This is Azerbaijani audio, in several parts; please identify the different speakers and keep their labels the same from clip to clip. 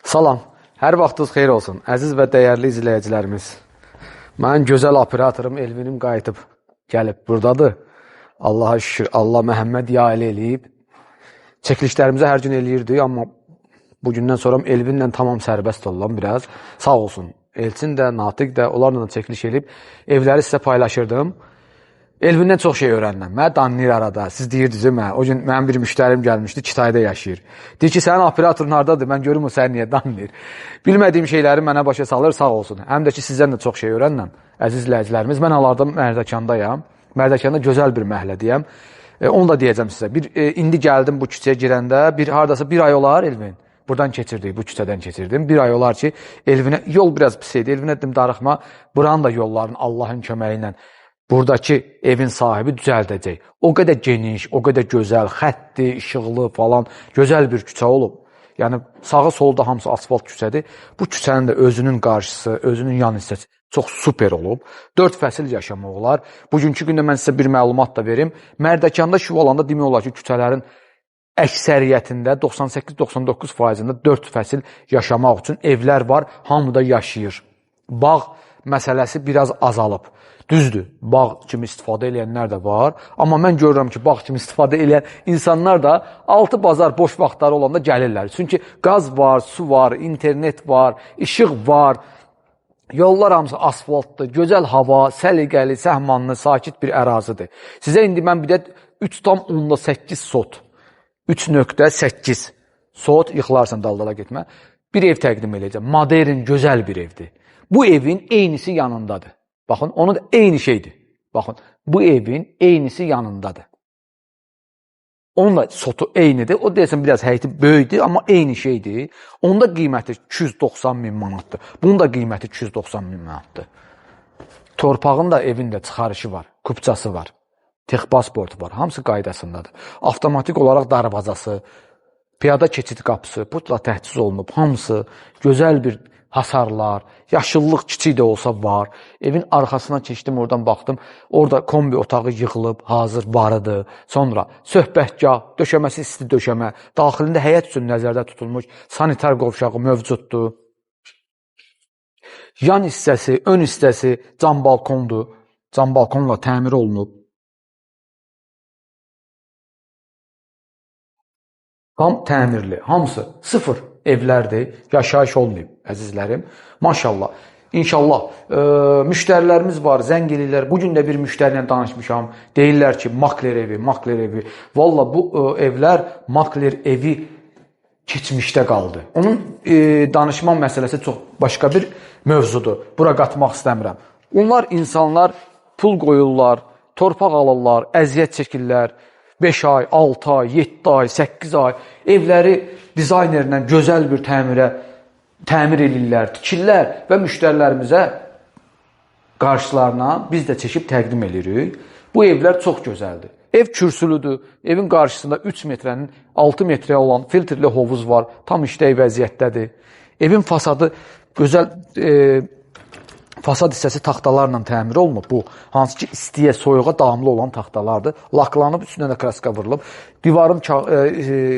Speaker 1: Salam, hər vaxtınız xeyir olsun, əziz və dəyərli izləyicilərimiz. Mənim gözəl operatorum Elvinim qayıtıb, gəlib buradadır. Allaha şükür, Allah Məhəmməd ya elə eləyib. Çəkilişlərimizi hər gün eləyirdik, amma bugündən sonra Elvinlə tamam sərbəst oluram biraz. Sağ olsun, Elçin də, Natiq də, onlarla da çəkiliş eləyib. Evləri sizə paylaşırdım. Elvindən çox şey öyrəndim. Mənə danlayır arada. Siz deyirdiniz mənə. O gün mənim bir müştərim gəlmişdi, Kitayda yaşayır. Deyir ki, sənin operatorun hardadır? Mən görüm o səni niyə danlayır. Bilmədiyim şeyləri mənə başa salır, sağ olsun. Həm də ki, sizdən də çox şey öyrəndim. Əziz izləyicilərimiz, mən hal-hazırda Mərdəkandayam. Mərdəkanda gözəl bir məhəllədəyəm. Onu da deyəcəm sizə. İndi gəldim bu küçəyə girəndə, hardasa bir ay olar Elvin. Buradan keçirdik, bu küçədən keçirdim. Bir ay olar ki, Elvinə yol biraz pis idi. Elvinə dedim, darıxma. Buranın da yolların Allahın köməyi ilə buradakı evin sahibi düzəldəcək. O qədər geniş, o qədər gözəl, xətti, işıqlı falan, gözəl bir küçə olub. Yəni sağı solda hamısı asfalt küçədir. Bu küçənin də özünün qarşısı, özünün yan hissəsi çox super olub. 4 fəsil yaşamaq olar. Bugünkü gündə mən sizə bir məlumat da verim. Mərdəkanda, Şuvalanda demək olar ki, küçələrin əksəriyyətində 98-99%-ində 4 fəsil yaşamaq üçün evlər var, hamı da yaşayır. Bağ məsələsi biraz azalıb. Düzdür, bağ kimi istifadə eləyənlər də var, amma mən görürəm ki, bağ kimi istifadə eləyən insanlar da altı bazar boş vaxtları olanda gəlirlər. Çünki qaz var, su var, internet var, işıq var, yollar hamısı asfaltdır, gözəl hava, səliqəli, səhmanlı, sakit bir ərazidir. Sizə indi mən bir də 3,8 sot, 3,8 sot, yıxılarsan daldala getmə, bir ev təqdim eləyəcəm. Modern, gözəl bir evdir. Bu evin eynisi yanındadır. Baxın, onun da eyni şeydir. Baxın, bu evin eynisi yanındadır. Onun da sotu eynidir. O deyəsən biraz həyəti böyükdür, amma eyni şeydir. Onda qiyməti 290 min manatdır. Bunun da qiyməti 290 min manatdır. Torpağın da evin də çıxarışı var, kupçası var, texpasportu var. Hamısı qaydasındadır. Avtomatik olaraq darvazası, piyada keçid qapısı, putla təchiz olunub. Hamısı gözəl bir hasarlar, yaşıllıq kiçik də olsa var. Evin arxasına keçdim, oradan baxdım. Orada kombi otağı yığılıb, hazır varıdır. Sonra söhbətgah, döşəməsi isti döşəmə, daxilində həyət üçün nəzərdə tutulmuş sanitar qovşağı mövcuddur. Yan hissəsi, ön hissəsi cam balkondur. Cam balkonla təmir olunub. Tam təmirli, hamısı sıfır evlərdir, yaşayış olmayıb əzizlərim. Maşallah, İnşallah müştərilərimiz var, zəng eləyirlər. Bugün də bir müştəri ilə danışmışam. Deyirlər ki, makler evi, makler evi. Valla bu evlər makler evi keçmişdə qaldı. Onun danışma məsələsi çox başqa bir mövzudur. Bura qatmaq istəmirəm. Onlar insanlar pul qoyurlar, torpaq alırlar, əziyyət çəkirlər. 5 ay, 6 ay, 7 ay, 8 ay evləri dizaynerlə gözəl bir təmir eləyirlər, tikirlər və müştərilərimizə qarşılarına biz də çəkib təqdim edirik. Bu evlər çox gözəldir. Ev kürsülüdür. Evin qarşısında 3 metrənin 6 metrəyə olan filtrli hovuz var. Tam işlək vəziyyətdədir. Evin fasadı gözəl fasad hissəsi taxtalarla təmir olunub. Bu, hansı ki istiyə, soyuğa davamlı olan taxtalardır. Laklanıb, üstünə də kraska vurulub. Divarın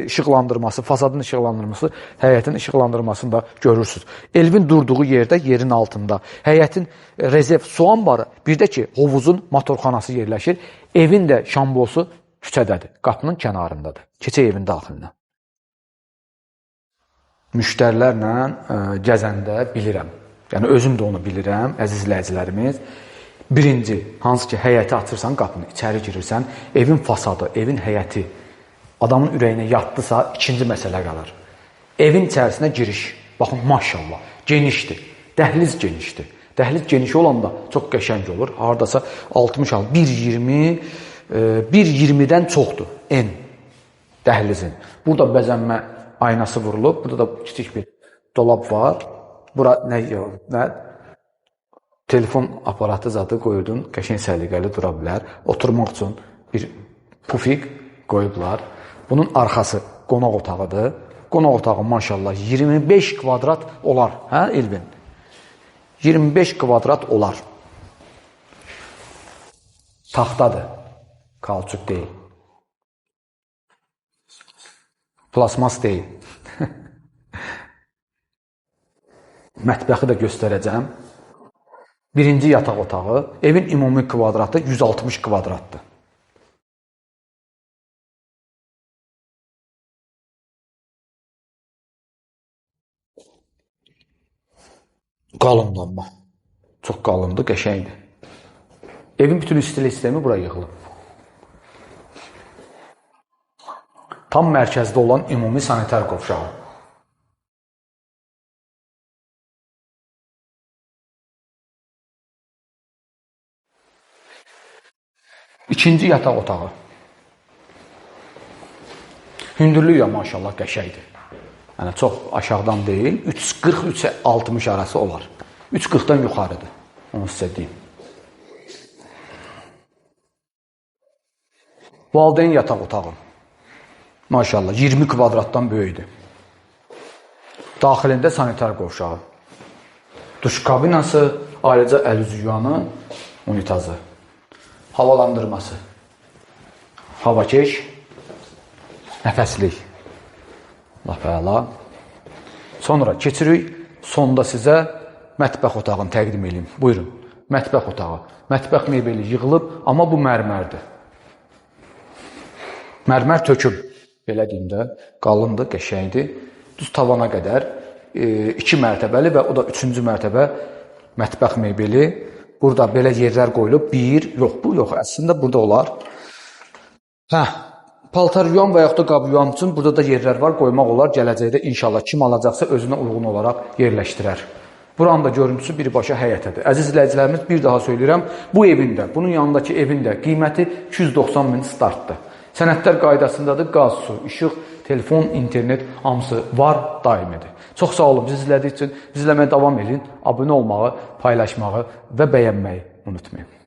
Speaker 1: işıqlandırması, fasadın işıqlandırması, həyətin işıqlandırmasını da görürsünüz. Elvin durduğu yerdə, yerin altında. Həyətin rezerv su anbarı, bir də ki, hovuzun motorxanası yerləşir. Evin də şambosu küçədədir, qapının kənarındadır. Keçək evin daxilinə. Müştərilərlə gəzəndə bilirəm. Yəni, özüm də onu bilirəm, əziz izləyicilərimiz. Birinci, hansı ki, həyəti açırsan qapını, içəri girirsən, evin fasadı, evin həyəti adamın ürəyinə yatdısa, ikinci məsələ qalır. Evin içərisinə giriş, baxın, maşallah, genişdir, dəhliz genişdir. Dəhliz geniş olanda çox qəşəng olur, haradasa 60, 1,20, 1,20-dən çoxdur en dəhlizin. Burada bəzənmə aynası vurulub, burada da kiçik bir dolab var. Bura nə telefon aparatı zadı qoyurdun, qəşəng səliqəli dura bilər. Oturmaq üçün bir pufik qoyublar. Bunun arxası qonaq otağıdır. Qonaq otağı maşallah 25 kvadrat olar, hə Elvin? 25 kvadrat olar. Taxtadır, kauçuk deyil. Plasmas deyil. Mətbəxi də göstərəcəm. Birinci yataq otağı. Evin ümumi kvadratı 160 kvadratdır. Qalındır amma. Çox qalındır, qəşəngdir. Evin bütün istilik sistemi bura yığılıb. Tam mərkəzdə olan ümumi sanitar qovşağı. İkinci yataq otağı. Hündürlüyü də maşallah qəşəngdir. Yəni çox aşağıdan deyil, 3.40-3.60 arası olar. 3.40-dan yuxarıdır. Onu sizə deyim. Valideyn yataq otağı. Maşallah 20 kvadratdan böyükdür. Daxilində sanitar qovşağı. Duş kabinası, ayrıca əl üzü yuyanı, unitazı. Havalandırması. Havakeş, nəfəslik. Lap əla. Sonra keçirik. Sonda sizə mətbəx otağını təqdim edeyim. Buyurun. Mətbəx otağı. Mətbəx mebeli yığılıb, amma bu mərmərdir. Mərmər töküm. Belə deyim də, qalındır, qəşəngdir. Düz tavana qədər 2 mərtəbəli və o da 3-cü mərtəbə mətbəx mebeli. Burada belə yerlər qoyulub. Bir, yox, bu yox. Əslində burada olar. Hə, paltar yuyan və yaxud da qab yuyan üçün burada da yerlər var, qoymaq olar. Gələcəkdə inşallah kim alacaqsa özünə uyğun olaraq yerləşdirər. Buranın da görüntüsü birbaşa həyətədir. Əziz izləyicilərimiz, bir daha söyləyirəm, bu evin də, bunun yanındakı evin də qiyməti 290 min startdır. Sənədlər qaydasındadır, qaz, su, işıq, telefon, internet hamısı var, daimidir. Çox sağ olun bizi izlədiyiniz üçün. Bizi izləməyə davam edin. Abunə olmağı, paylaşmağı və bəyənməyi unutmayın.